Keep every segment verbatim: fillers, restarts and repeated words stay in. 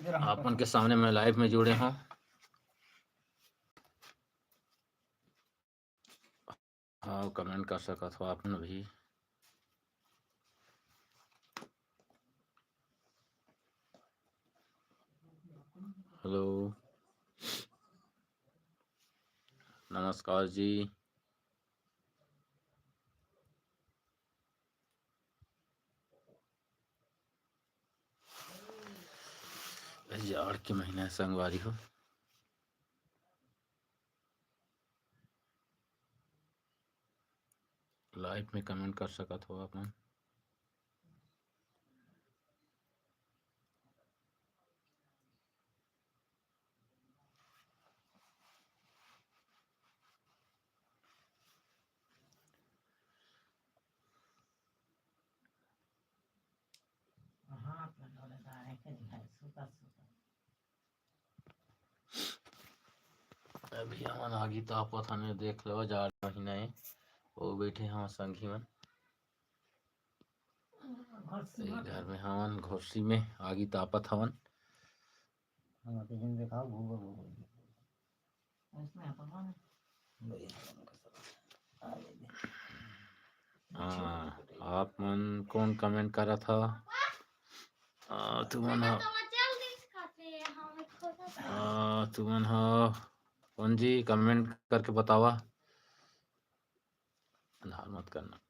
आपन के सामने मैं live में जुड़े हूँ। हाँ, comment कर सकत हो आप मन भी। Hello, नमस्कार जी। जाड़ के महीना हे संगवारी हो, live में comment कर सकत हो आप मन। अभी हमन आगी तापत हन, देख लो, जाड़ महीना हे, वो बैठे हवं संगी मन, ए घर में हवन, घोसी में आगी तापत हवन। हाँ, आप मन कौन comment करत हव? आ, तुमन ह, आ, तुमन ह कौन जी, comment करके बतावा। आधार मत करना।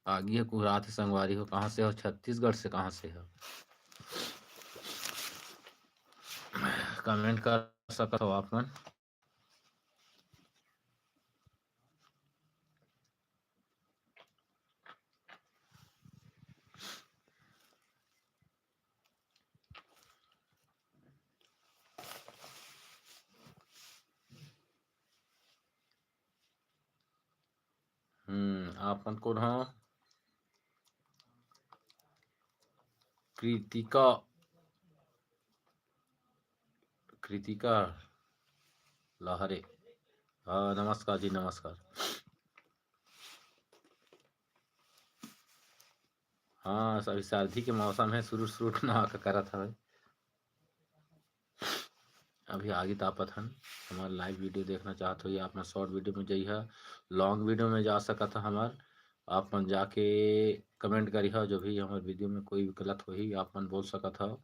आगी ह कुहरात हे संगवारी हो, कहाँ से हो? छत्तीसगढ़ से कहाँ से हो? Comment कर सकत हो आप मन। हम्म, आप मन कोन हो? कृतिका, कृतिका लहरे। हाँ, नमस्कार जी, नमस्कार। हाँ, अभी सर्दी के मौसम हे, सुरुट सुरुट नाक करत हवे। अभी आगी तापत हन। हमार live video देखना चाहत हो या अपना short video में जइहा, long video में जा सकत ह हमार। आप मन जाके comment करिहा, जो भी हमार video में कोई गलत होही, आप मन बोल सकत हव।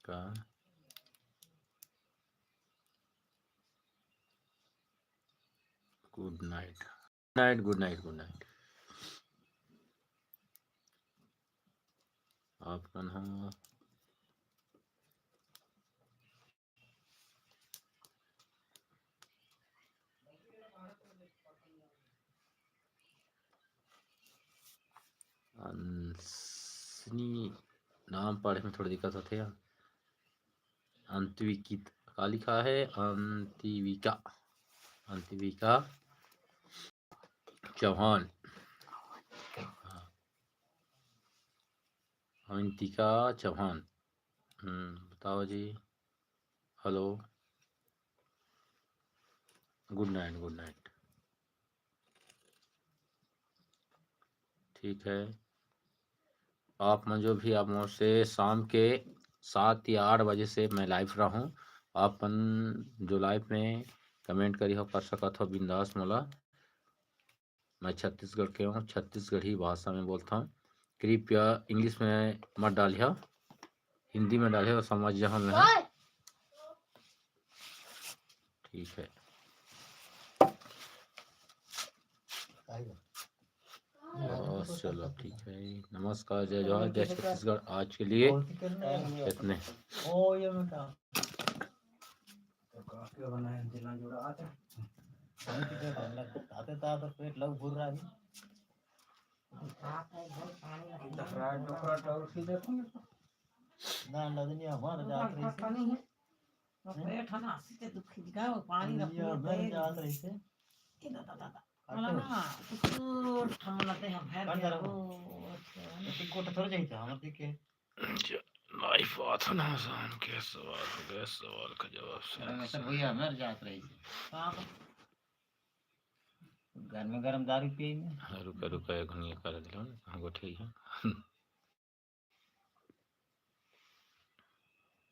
का? Good night। Night, good night, good night। आप मन ह अंसनी, नाम पढ़े में थोड़ा दिक्कत होथे यार। अंतविकित का लिखा है? अंतिविका, अंतिविका चौहान, हाँ, अंतिका चौहान। हम्म, बताओ जी। Hello, good night, good night। ठीक है, आप मन जो भी, आप मोर से शाम के सात या आठ बजे से मैं live रहूँ। आप मन जो live में comment करिहो, कर सकत हो बिंदास मोला। मैं छत्तीसगढ़ के हूँ, छत्तीसगढ़ी भाषा में बोलता हूँ। कृपया English में मत डालिहो, हिंदी में डालिहो, समझ जाओ मैं। ठीक है। बस, चलो, ठीक है। नमस्कार, जय जोहार, जय छत्तीसगढ़। आज के लिए इतने। तो का के बनाए, दिला जोड़ा आते। ताते ताते पेट लग भुर रहा है। दहरा डोकरा डौर की देखो। ना, नदनी हमार जात रही से। पेट हना सीते दुखी दिखा, वो पानी ना ये पूरा भर दे। जात रही से। ए दादा, दादा। काटो। वाला ना, कुकुर ठाम लते हैं, भर कौन दे, डरा? ओ, अच्छा। लेकिन कोट थोड़ा चाहिए था, हमारे देखे। अच्छा, live बात है ना, शाम के सवाल हो गया, सवाल का जवाब से अरे, वैसे भैया, मर जात रही से। हाँ, तो गरम गरम दारू पिए में। हाँ, रुका, रुका, एक घुनिया कर दिलो ना, हमको ठीक है।